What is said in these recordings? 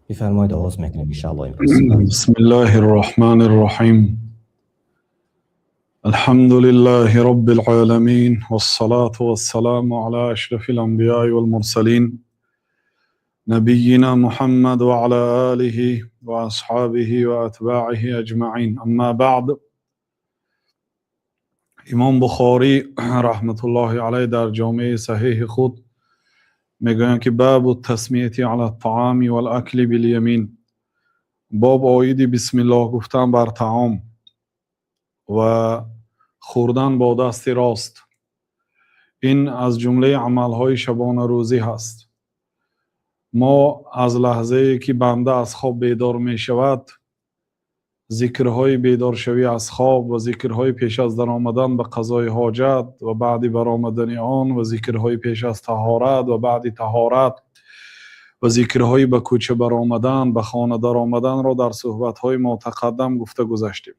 Бифармоед, оғоз мекунем, иншааллоҳ, имрӯз. بسم الله الرحمن الرحيم. الحمد لله رب العالمين، والصلاة والسلام على أشرف الأنبياء والمرسلين، نبينا محمد وعلى آله وأصحابه وأتباعه أجمعين. أما بعد. Имом Бухорӣ раҳматуллоҳи алайҳ дар Ҷомеи Саҳеҳи худ мегӯянд, ки باب التسمية على الطعام والأكل باليمين, боб оиди бисмиллоҳ гуфтан бар таом ва хӯрдан бо дасти рост. Ин аз ҷумлаи амалҳои шабонарӯзӣ ҳаст. Мо аз лаҳзае ки банда аз хоб бедор мешавад, зикрҳои бедоршавӣ аз хоб ва зикрҳои пеш аз даромадан ба қазои ҳоҷат ва баъди баромадани он ва зикрҳои пеш аз таҳорат ва баъди таҳорат ва зикрҳои ба кӯча баромадан, ба хона даромаданро дар суҳбатҳои мотақаддам гуфта гузаштем.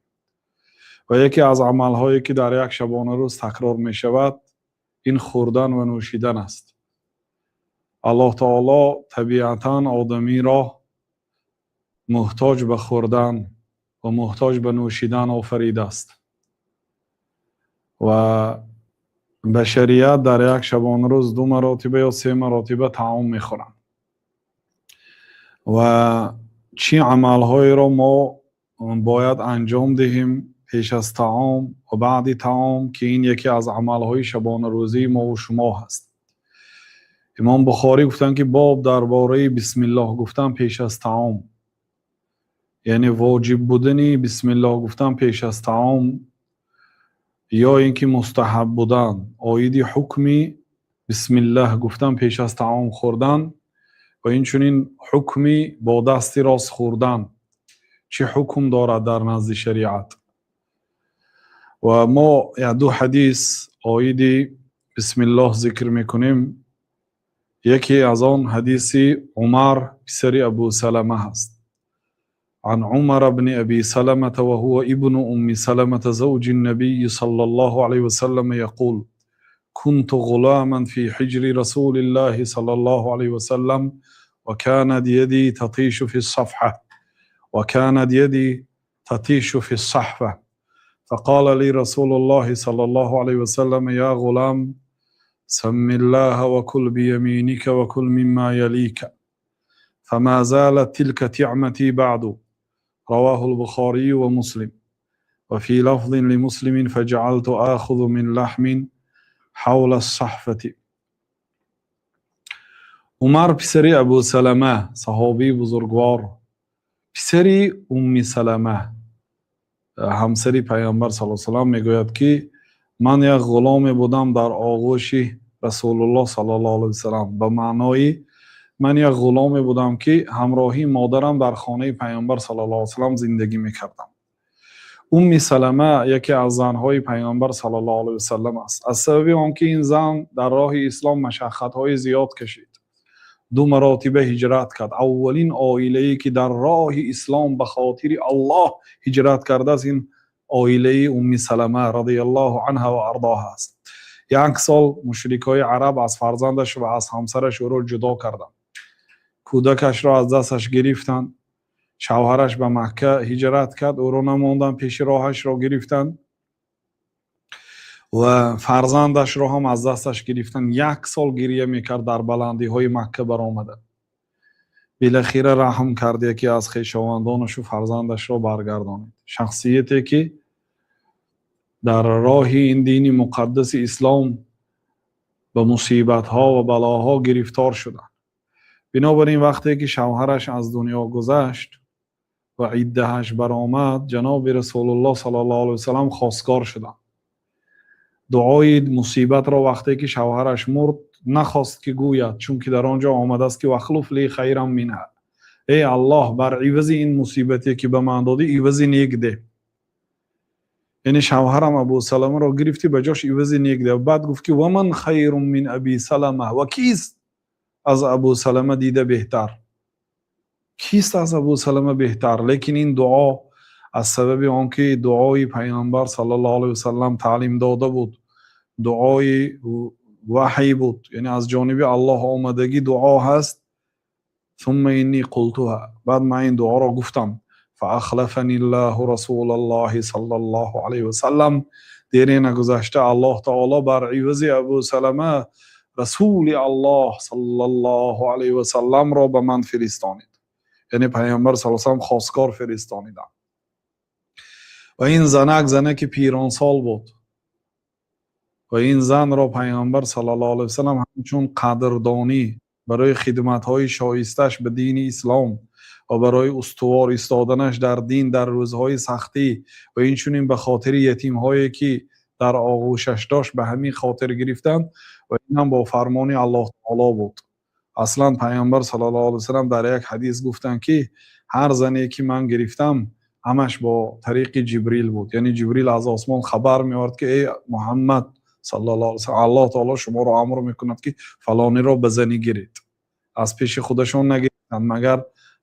Ва яке аз амалҳое, ки дар як шабонарӯз такрор мешавад, ин хӯрдан ва нӯшидан аст. Аллоҳ таоло табиатан одамиро муҳтоҷ ба хӯрдан ва муҳтоҷ ба нӯшидан офаридааст ва башарият дар як шабонарӯз ду маротиба ё се маротиба таом мехӯранд. Ва чӣ амалҳоеро мо бояд анҷом диҳем пеш аз таом ва баъди таом, ки ин яке аз амалҳои шабонарӯзии мову шумо ҳаст? Имом Бухорӣ гуфтанд, ки боб дар бораи бисмиллоҳ гуфтан пеш аз таом, яъне воҷиб будани бисмиллоҳ гуфтан пеш аз таом ё ин ки мустаҳаб будан, оиди ҳукми бисмиллаҳ гуфтан пеш аз таом хӯрдан ва инчунин ҳукми бо дасти рост хӯрдан чӣ ҳукм дорад дар назди шариат. Ва мо як-ду ҳадис оиди бисмиллоҳ зикр мекунем. Яке аз он ҳадиси Умар писари Абу Салама ҳаст. عن عمر بن أبي سلمة، وهو ابن أم سلمة زوج النبي صلى الله عليه وسلم، يقول: كنت غلاما في حجر رسول الله صلى الله عليه وسلم، وكانت يدي تطيش في الصفحة، وكانت يدي تطيش في الصحفة، فقال لي رسول الله صلى الله عليه وسلم: يا غلام، سم الله وكل بيمينك وكل مما يليك. فما زالت تلك طعمتي بعد. رواه البخاري ومسلم. وفي لفظ لمسلم: فجعلت آخذ من لحم حول الصحفة. Умар писари Абу Салама, саҳобии бузургвор, писари Умми Салама, ҳамсари Пайғамбар сал салам, мегӯяд, ки ман як ғуломе будам дар оғӯши Расулуллоҳ саллаллоҳу алайҳи васалам, ба маънои ман як ғуломе будам, ки ҳамроҳии модарам дар хонаи Пайғамбар саллаллоҳу алайҳи васалам зиндагӣ мекардам. Умми Салама яке аз занҳои Пайғамбар саллаллоҳу алайҳи васалам аст. Аз сабаби он ки ин зан дар роҳи ислом машаққатҳои зиёд кашид, ду маротиба ҳиҷрат кард, аввалин оилае ки дар роҳи ислом ба хотири Аллоҳ ҳиҷрат кардааст, ин оилаи Умми Салама радиаллоҳу анҳа ва ардоҳа аст. Як сол мушрикҳои араб аз фарзандаш ва аз ҳамсараш ӯро ҷудо карданд, кӯдакашро аз дасташ гирифтанд. Шавҳараш ба Макка ҳиҷрат кард, ӯро намонданд, пеши роҳашро гирифтанд ва фарзандашро ҳам аз дасташ гирифтанд. Як сол гирия мекард дар баландиҳои Макка баромада. Билахира раҳм кард яке аз хешовандонашу фарзандашро баргардонид. Шахсияте ки дар роҳи ин дини муқаддаси ислом ба мусибатҳо ва балоҳо гирифтор шуданд. Бинобар ин, вақте ки шавҳараш аз дунё гузашт ва иддааш баромад, ҷаноби Расулуллоҳ саллаллоҳу алайҳи васаллам хостгор шуданд. Дуои мусибатро, вақте ки шавҳараш мурд, нахост ки гӯяд, чунки дар он ҷо омадааст, ки واخلف لي خيرا منها, эй Аллоҳ, бар ивази ин мусибате, ки ба ман додӣ, ивази нек деҳ. Яъне шавҳарам Абу Саламаро гирифтӣ, ба ҷош ивази нек деҳ. Баъд гуфт, ки ومن خير من أبي سلمة, ва кист аз Абу Салама дида беҳтар? Кист аз Абу Салама беҳтар? Лекин ин дуо аз сабаби он ки дуои Пайғамбар саллаллоҳу алайҳи васаллам таълим дода буд, дуои ваҳй буд, яъне аз ҷониби Аллоҳ омадагӣ дуо ҳаст. ثم إني قلتها, баъд ман ин дуоро гуфтам. فأخلفني الله رسول الله صلى الله عليه وسلم, дере нагузашта Аллоҳ таоло бар ивази Абу Салама Расули Аллоҳ саллаллоҳу алайҳи васалламро ба ман фиристонид, яъне Пайғамбар са салам хосгор фиристониданд. Ва ин занак занаки пиронсол буд ва ин занро Пайғамбар саллаллоҳу алайҳи васаллам ҳамчун қадрдонӣ барои хидматҳои шоисташ ба дини ислом ва барои устувор истоданаш дар дин дар рӯзҳои сахтӣ ва инчунин ба хотири ятимҳое, ки дар оғӯшаш дошт, ба ҳамин хотир гирифтанд. Ва инам бо фармони Аллоҳ таоло буд. Аслан Пайғамбар саллаллоҳу алайҳи васаллам дар як ҳадис гуфтанд, ки ҳар зане, ки ман гирифтам, ҳамаш бо тариқи Ҷибрил буд, яъне Ҷибрил аз осмон хабар меовард, ки эй Муҳаммад саллаллоҳу алайҳи васаллам, Аллоҳ таоло шуморо амр мекунад, ки фалониро ба занӣ гиред. Аз пеши худашон нагирифтанд, магар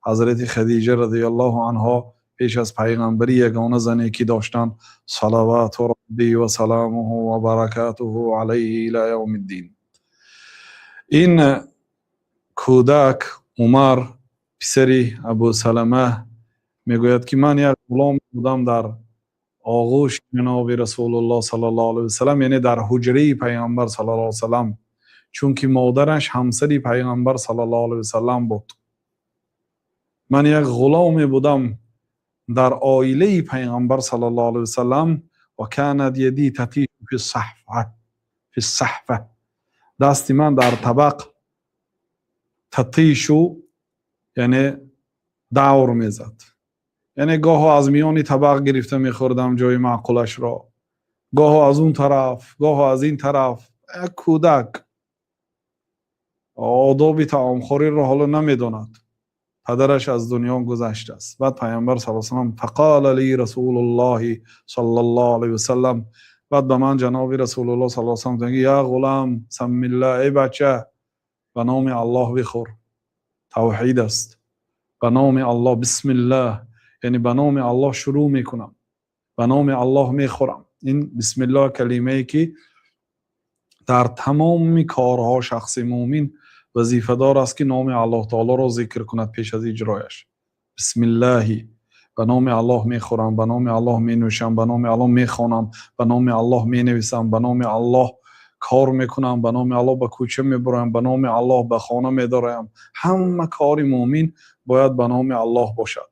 ҳазрати Хадиҷа радиаллоҳу анҳо, пеш аз пайғамбарӣ ягона зане, ки доштанд, صلوات ربي وسلامه وبركاته عليه إلى يوم الدين. Ин кӯдак Умар, писари Абу Салама, мегӯяд, ки ман як ғулом будам дар оғӯши ҷаноби Расулуллоҳ саллаллоҳу алайҳи васаллам, яъне дар ҳуҷраи Пайғамбар саллаллоҳу алайҳи васаллам, чунки модараш ҳамсари Пайғамбар саллаллоҳу алайҳи васаллам буд. Ман як ғуломе будам дар оилаи Пайғамбар саллаллоҳу алайҳи васаллам. وكانت يدي تطيش في الصحفة, дасти ман дар табақ تطيش, яъне давр мезад, яъне гоҳо аз миёни табақ гирифта мехӯрдам ҷои маъқулашро, гоҳо аз он тараф, гоҳо аз ин тараф. Як кӯдак одоби таомхӯриро ҳоло намедонад, падараш аз дунё гузаштааст. Баъд Пайғамбар са салам فقال لي رسول الله صلى الله عليه وسلم, баъд ба ман ҷаноби Расулуллоҳ са салам: يا غلام، سم الله, эй бача, ба номи Аллоҳ бихӯр. Тавҳид аст. Ба номи Аллоҳ, بسم الله, яъне ба номи Аллоҳ шурӯъ мекунам, ба номи Аллоҳ мехӯрам. Ин бисмиллоҳ калимае, ки дар тамоми корҳо шахси мӯмин вазифадор аст, ки номи Аллоҳ таолоро зикр кунад пеш аз иҷрояш. بسم الله, ба номи Аллоҳ мехӯрам, ба номи Аллоҳ менӯшам, ба номи Аллоҳ мехонам, ба номи Аллоҳ менависам, ба номи Аллоҳ кор мекунам, ба номи Аллоҳ ба кӯча мебароям, ба номи Аллоҳ ба хона медароям. Ҳама кори мӯмин бояд ба номи Аллоҳ бошад.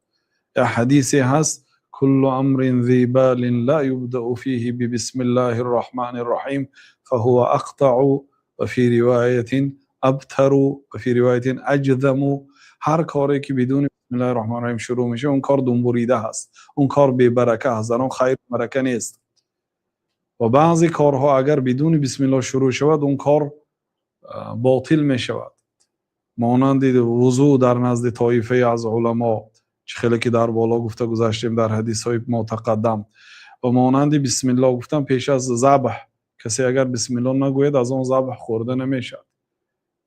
Як ҳадисе ҳаст: كل أمر ذي بال لا يبدأ فيه ببسم الله الرحمن الرحيم فهو أقطع، وفي رواية أبتر، وفي رواية أجذم. Ҳар коре, ки бидуни بسم الله الرحمن الرحيم шурӯъ мешавад, он кор думбурида ҳаст, он кор бебарака ҳаст, дар он хайру барака нест. Ва баъзе корҳо агар бидуни бисмиллоҳ шурӯъ шавад, он кор ботил мешавад, монанди вузӯ дар назди тоифае аз уламо, чӣ хеле ки дар боло гуфта гузаштем дар ҳадисҳои мотақаддам, ва монанди бисмиллоҳ гуфтан пеш аз забҳ. Касе агар бисмиллоҳ нагӯяд, аз он забҳ хӯрда намешавад.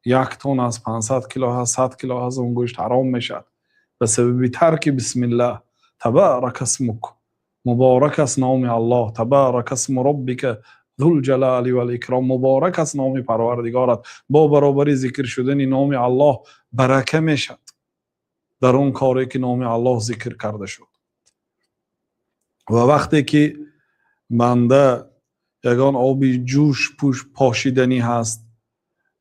Як тон аз 500 кило ҳаст, 100 кило ҳаст, он гӯшт ҳаром мешавад ба сабаби тарки бисмиллаҳ. تبارك اسمك, муборак аст номи Аллоҳ. تبارك اسم ربك ذو الجلال والإكرام, муборак аст номи Парвардигорат. Бо баробари зикр шудани номи Аллоҳ барака мешавад дар он коре, ки номи Аллоҳ зикр карда шуд. Ва вақте ки банда ягон оби ҷӯш пӯш пошиданӣ ҳаст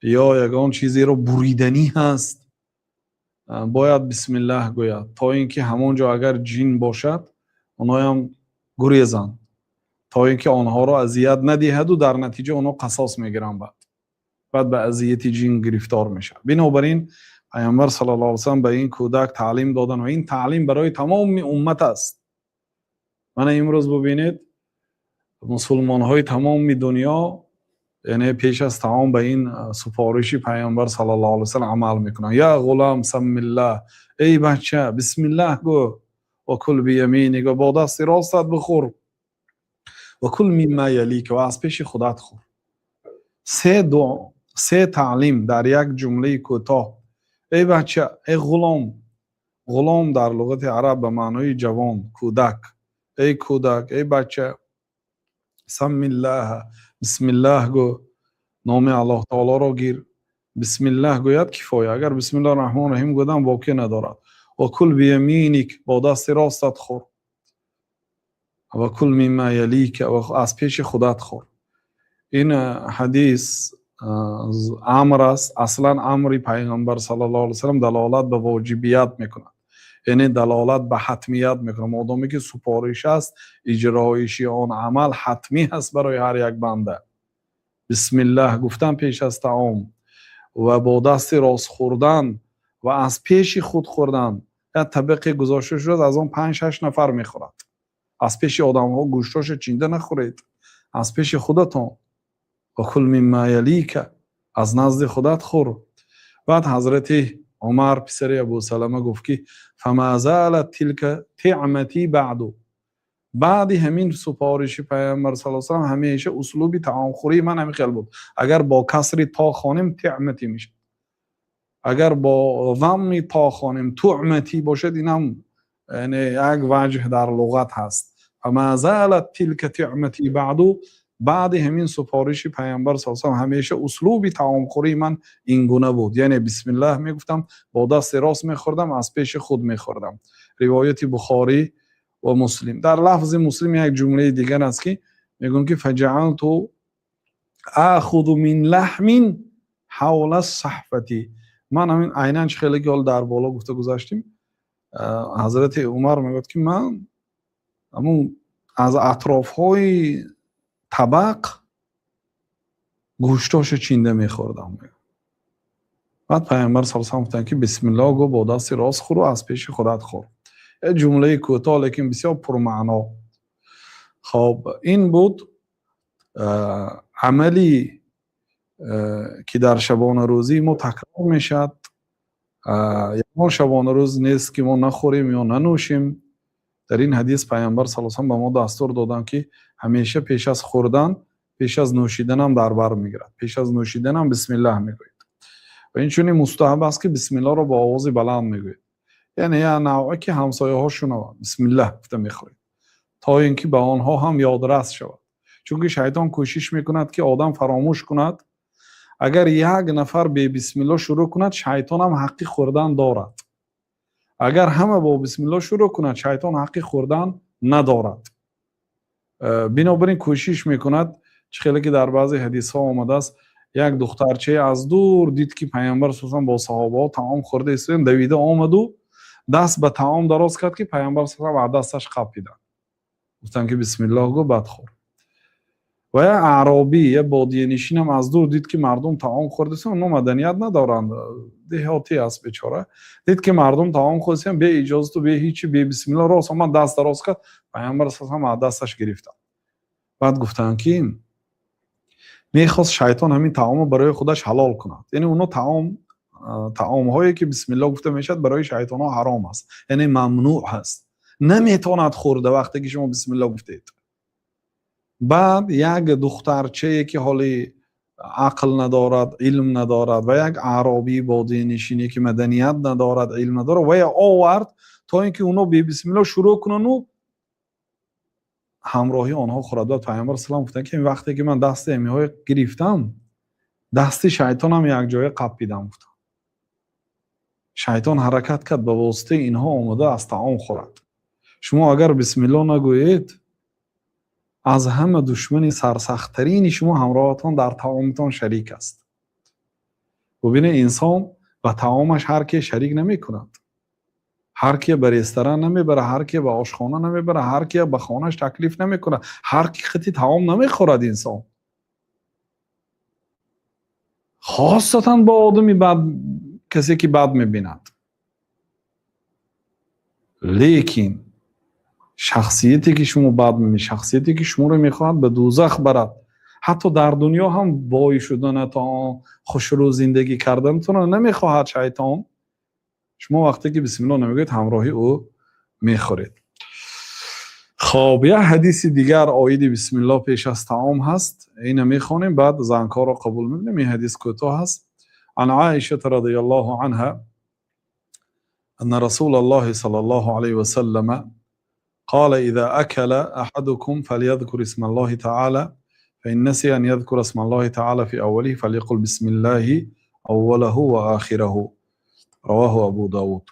ё ягон чизеро буриданӣ ҳаст, бояд бисмиллаҳ гӯяд, то ин ки ҳамон ҷо агар ҷин бошад, оноям гурезанд, то ин ки онҳоро азият надиҳаду дар натиҷа онҳо қасос мегиранд, баъд ба азияти ҷин гирифтор мешавад. Бинобар ин Пайғамбар саллаллоҳу алайҳи васаллам ба ин кӯдак таълим додан ва ин таълим барои тамоми уммат аст. Мана имрӯз бубинед, мусулмонҳои тамоми дунё, яъне пеш аз таом ба ин супориши Пайғамбар саллаллоҳу алайҳи васаллам амал мекунанд. يا غلام، سم الله, эй бача, бисмиллаҳ гӯ. وكل بيمينك, бо дасти ростат бихӯр. وكل مما يليك, ва аз пеши худат хӯр. Се дуо, се таълим дар як ҷумлаи кӯтоҳ. Эй бача, эй ғулом. Ғулом дар луғати араб ба маънои ҷавон, кӯдак. Эй кӯдак, эй бача, سم الله, бисмиллаҳ гӯ, номи Аллоҳ таолоро гир. Бисмиллаҳ гӯяд, кифоя. Агар бисмиллаҳи раҳмони раҳим гӯяд, боке надорад. وكل بيمينك, бо дасти ростат хӯр. وكل مما يليك, ва аз пеши худат хӯр. Ин ҳадис амр аст. Аслан амри Пайғамбар саллаллоҳу алайҳи васаллам далолат ба воҷибият мекунад, яъне далолат ба ҳатмият мекунад. Модоме ки супориш аст, иҷроиши он амал ҳатмӣ ҳаст барои ҳар як банда. Бисмиллаҳ гуфтан пеш аз таом ва бо дасти рост хӯрдан ва аз пеши худ хӯрдан. Як табақе гузошта шудааст, аз он панҷ шаш нафар мехӯрад. Аз пеши одамҳо гӯштоша чинда нахӯред, аз пеши худатон. وكل مما يليك, аз назди худат хӯр. Баъд ҳазрати Умар, писари Абу Салама, гуфт ки فما زالت تلك طعمتي بعد. Баъди ҳамин супориши Пайғамбар саллаллоҳу алайҳи васаллам ҳамеша услуби таомхӯрии ман ҳамин хел буд. Агар бо касри то хонем, طعمتي мешавад, агар бо замми то хонем, طعمتي бошад. Инам яъне як ваҷҳ дар луғат ҳаст. فما زالت تلك طعمتي بعد. Баъди ҳамин супориши Пайғамбар саллаллоҳу алайҳи васаллам ҳамеша услуби таомхӯрии ман ин гуна буд, яъне бисмиллаҳ мегуфтам, бо дасти рост мехӯрдам, аз пеши худ мехӯрдам. Ривояти Бухорӣ ва Муслим. Дар лафзи Муслим як ҷумлаи дигар аст, ки мегӯям ки فجعلت آخذ من لحم حول الصحفة. Ман ҳамин айнан чӣ хеле ки ҳол дар боло гуфта гузаштем, ҳазрати Умар мегӯяд, ки ман ҳамун аз атрофҳои табақ гӯштоша чинда мехӯрдам. Баъд Пайғамбар саллаллоҳу алайҳи васаллам гуфтанд, ки бисмиллоҳ гӯ, бо дасти рост хӯру аз пеши худат хӯр. Як ҷумлаи кӯтоҳ, лекин бисёр пурмаъно. Хоб, ин буд амали, ки дар шабонарӯзии мо такрор мешавад. Ягон шабонарӯз нест, ки мо нахӯрем ё нанӯшем. Дар ин ҳадис Пайғамбар саллаллоҳу алайҳи васаллам ба мо дастур доданд, ки ҳамеша пеш аз хӯрдан, пеш аз нӯшиданам дар бар мегирад, пеш аз нӯшиданам бисмиллаҳ мегӯед. Ва инчунин мустаҳаб аст, ки бисмиллаҳро бо овози баланд мегӯед, яъне як навъе ки ҳамсояҳо шунаванд, бисмиллаҳ гуфта мехӯред, то ин ки ба онҳо ҳам ёдрас шавад, чунки шайтон кӯшиш мекунад, ки одам фаромӯш кунад. Агар як нафар бе бисмиллоҳ шурӯъ кунад, шайтонам ҳаққи хӯрдан дорад. Агар ҳама бо бисмиллоҳ шурӯъ кунад, шайтон ҳаққи хӯрдан надорад. Бинобар ин кӯшиш мекунад. Чӣ хеле ки дар баъзе ҳадисҳо омадааст, як духтарчае аз дур дид, ки Пайғамбар саллаллоҳу бо саҳобаҳо таом хӯрда истодан, давида омаду даст ба таом дароз кард, ки Пайғамбар саллаллоҳу аз дасташ қапиданд, гуфтанд, ки бисмиллоҳ гӯ, баъд хӯр. Ва як аъробӣ, як бодиянишинам аз дур дид, ки мардум таом хӯрда. Онҳо маданият надоранд, деҳотӣ аст бечора. Дид, ки мардум таом хӯрда, бе иҷозату бе ҳичи, бе бисмиллоҳ рост омад, даст дароз кард, Пайғамбар саллаллоҳу аз дасташ гирифтанд. Баъд гуфтанд, ки мехост шайтон ҳамин таомро барои худаш ҳалол кунад. Яъне оно таом, таомҳое ки бисмиллоҳ гуфта мешавад, барои шайтонҳо ҳаром аст, яъне мамнӯъ ҳаст, наметавонад хӯрда вақте ки шумо бисмиллоҳ гуфтед. Баъд як духтарчае, ки ҳоли ақл надорад, илм надорад, ва як аъробии бодиянишине, ки маданият надорад, илм надорад, вая овард, то ин ки оно бе бисмиллоҳ шурӯъ кунану ҳамроҳи онҳо хӯрад. Баъд Пайғамбар саллам гуфтанд, ки вақте ки ман дасти ҳамиҳое гирифтам, дасти шайтонам якҷоя қаппидам, гуфтам. Шайтон ҳаракат кард, ба воситаи инҳо омода аз таом хӯрад. Шумо агар бисмиллоҳ нагӯед, аз ҳама душмани сарсахттарини шумо ҳамроҳатон дар таомтон шарик аст. Бубинед, инсон ба таомаш ҳар ке шарик намекунад, ҳар ке ба ресторан намебарад, ҳар ке ба ошхона намебарад, ҳар ке ба хонаш таклиф намекунад, ҳар ки қити таом намехӯрад инсон, хосатан бо одами бад, касе ки бад мебинад. Лекин шахсияте, ки шумо бад мебинед, шахсияте, ки шуморо мехоҳад ба дӯзах барад, ҳатто дар дунё ҳам бой шуданатон, хушрӯ зиндагӣ карданатонро намехоҳад шайтон. Шумо вақте ки бисмиллоҳ намегӯед, ҳамроҳи ӯ мехӯред. Хоб, як ҳадиси дигар оиди бисмиллоҳ пеш аз таом ҳаст, ина мехонем, баъд зангҳоро қабул мекунем. Ин ҳадис кӯтоҳ ҳаст. عن عائشة رضي الله عنها أن رسول الله صلى الله عليه وسلم قال: إذا أكل أحدكم فليذكر اسم الله تعالى، فإن نسي أن يذكر اسم الله تعالى في أوله فليقل بسم الله. أوله وآخره. رواه أبو داود.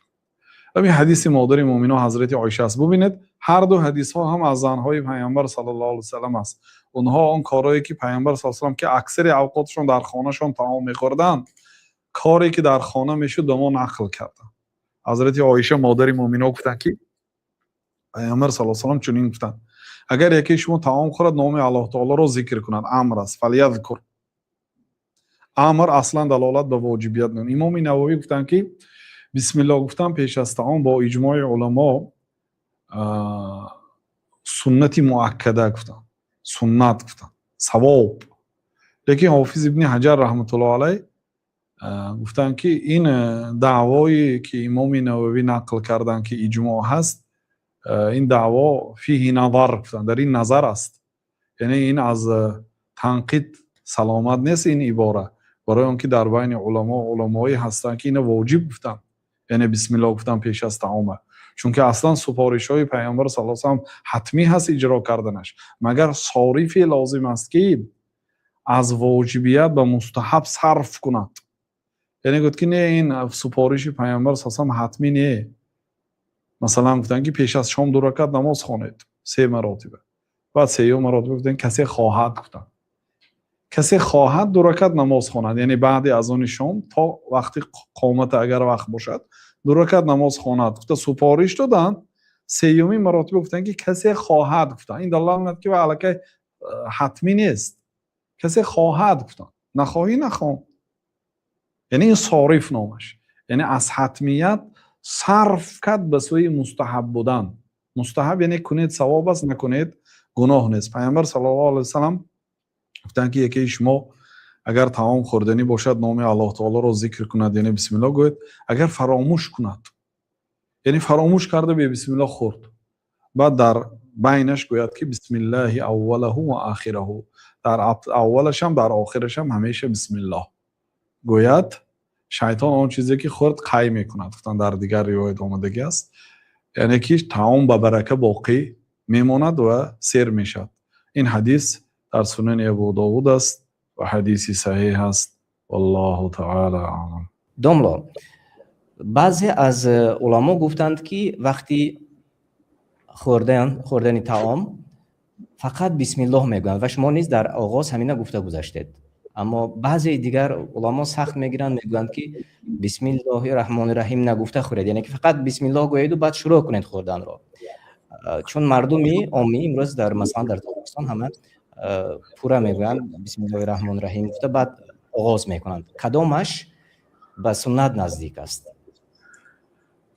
Ҳамин ҳадиси модари мӯъминон, ҳазрати Оиша аст. Бубинед, ҳар ду ҳадисҳо ҳам аз занҳои Паёмбар саллаллоҳу алайҳи васаллам аст. Онҳо он корҳое ки Паёмбар саллаллоҳу алайҳи васаллам, ки аксари авқотшон дар хонашон таом мехӯрданд, коре ки дар хона мешуд, ба мо нақл карданд. Ҳазрати Оиша, модари мӯъминон, гуфтанд, ки Паёмбар саллаллоҳу алайҳи васаллам чунин гуфтанд: агар яке шумо таом хӯрад, номи Аллоҳ таолоро зикр кунад. Амр аст, فليذكر. Амр аслан далолат ба воҷибият. Имоми Нававӣ гуфтанд, ки бисмиллоҳ гуфтан пеш аз таом бо иҷмои уламо суннати муаккада гуфтанд, суннат гуфтанд, савоб. Лекин Ҳофиз Ибни Ҳаҷар раҳматуллоҳ алайҳ гуфтанд, ки ин даъвое ки имоми Нававӣ нақл карданд, ки иҷмоъ ҳаст, ин даъво فيه نظر гуфтанд, дар ин назар аст, яъне ин аз танқид саломат нест ин ибора, барои он ки дар байни уламо уламое ҳастанд, ки ина воҷиб гуфтанд, яъне бисмиллоҳ гуфтан пеш аз таома, чунки аслан супоришҳои Пайғамбар саллаллоҳу алайҳи васаллам ҳатмӣ ҳаст иҷро карданаш, магар сорифе лозим аст, ки аз воҷибият ба мустаҳаб сарф кунад. Яъне гуфт, ки не, ин супориши Пайғамбар саллаллоҳу алайҳи васаллам ҳатмӣ не. Масалан, гуфтанд, ки пеш аз шом ду ракат намоз хонед, се маротиба, баъд сеюм маротиба гуфтанд, касе хоҳад, гуфтанд, касе хоҳад, ду ракат намоз хонад, яъне баъди азони шом то вақти қомата агар вақт бошад, ду ракат намоз хонад, гуфта супориш доданд. Сеюмин маротиба гуфтанд, ки касе хоҳад, гуфтанд. Ин далолат мекунад, ки аллакай ҳатмӣ нест. Касе хоҳад, гуфтанд, нахоҳӣ, нахон. Яъне ин сориф номаш, яъне аз ҳатмият сарф кард ба сӯи мустаҳаб будан. Мустаҳаб, яъне кунед, савоб аст, накунед, гуноҳ нест. Пайғамбар саллаллоҳу алайҳи васаллам гуфтанд, ки якеи шумо агар таом хӯрданӣ бошад, номи Аллоҳ таолоро зикр кунад, яъне бисмиллоҳ гӯяд. Агар фаромӯш кунад, яъне фаромӯш карда, бе бисмиллоҳ хӯрд, баъд дар байнаш гӯяд, ки بسم الله أوله وآخره. Дар аввалашам, дар охирашам ҳамеша бисмиллоҳ гӯяд, шайтон он чизе ки хӯрд, қай мекунад, гуфтанд. Дар дигар ривоят омадагӣ аст, яъне ки таом ба барака боқӣ мемонад ва сер мешавад. Ин ҳадис дар Сунани Абу Довуд аст ва ҳадиси саҳеҳ аст. والله تعالى أعلم. Домло, баъзе аз уламо гуфтанд, ки вақти хӯрдани таом фақат бисмиллоҳ мегӯянд, ва шумо низ дар оғоз ҳамина гуфта гузаштед. Аммо баъзеи дигар уламо сахт мегиранд, мегӯянд, ки بسم الله الرحمن الرحيم нагуфта хӯред, яъне ки фақат бисмиллоҳ гӯеду баъд шурӯъ кунед хӯрданро, чун мардуми оммӣ имрӯз дар, масалан, дар Тоҷикистон ҳама пурра мегӯянд, بسم الله الرحمن الرحيم гуфта, баъд оғоз мекунанд. Кадомаш ба суннат наздик аст?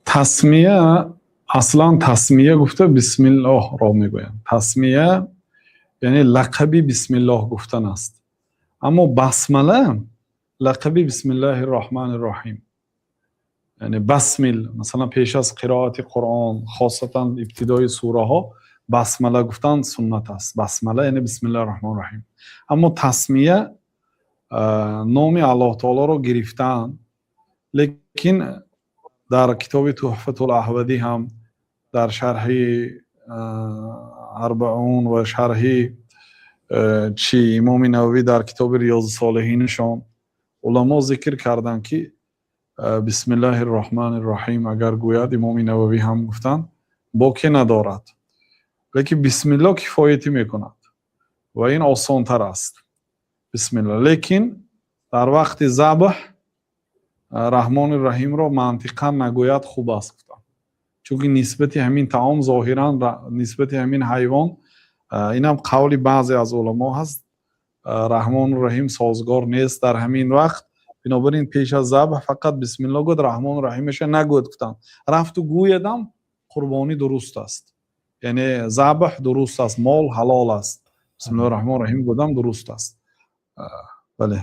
Тасмия, аслан тасмия гуфта бисмиллоҳро мегӯянд. Тасмия, яъне лақаби бисмиллоҳ гуфтан аст. Аммо басмала лақаби بسم الله الرحمن الرحيم, яъне басмил. Масалан, пеш аз қироати Қуръон, хосатан ибтидои сураҳо, басмала гуфтан суннат аст. Басмала, яъне بسم الله الرحمن الرحيم. Аммо тасмия, номи Аллоҳ таолоро гирифтан. Лекин дар китоби Туҳфатул Аҳвадӣ ҳам, дар шарҳи Арбаун ва шарҳи чи имоми Нававӣ, дар китоби Риёзи Солиҳинашон уламо зикр карданд, ки بسم الله الرحمن الرحيم агар гӯяд, имоми Нававӣ ҳам гуфтанд, боке надорад, лекин бисмиллоҳ кифоятӣ мекунад ва ин осонтар аст, бисмиллоҳ. Лекин дар вақти забҳ Раҳмони Раҳимро мантиқан нагӯяд, хуб аст, гуфтанд, чунки нисбати ҳамин таом зоҳиран нисбати ҳамин ҳайвон, инам қавли баъзе аз уламо ҳаст, Раҳмону Раҳим созгор нест дар ҳамин вақт. Бинобар ин пеш аз забҳ фақат бисмиллоҳ гӯяд, Раҳмону Раҳимаша нагӯяд, гуфтанд. Рафту гӯядам, қурбонӣ дуруст аст, яъне забҳ дуруст аст, мол ҳалол аст. Бисмиллоҳи Раҳмони Раҳим гӯдам, дуруст аст, бале.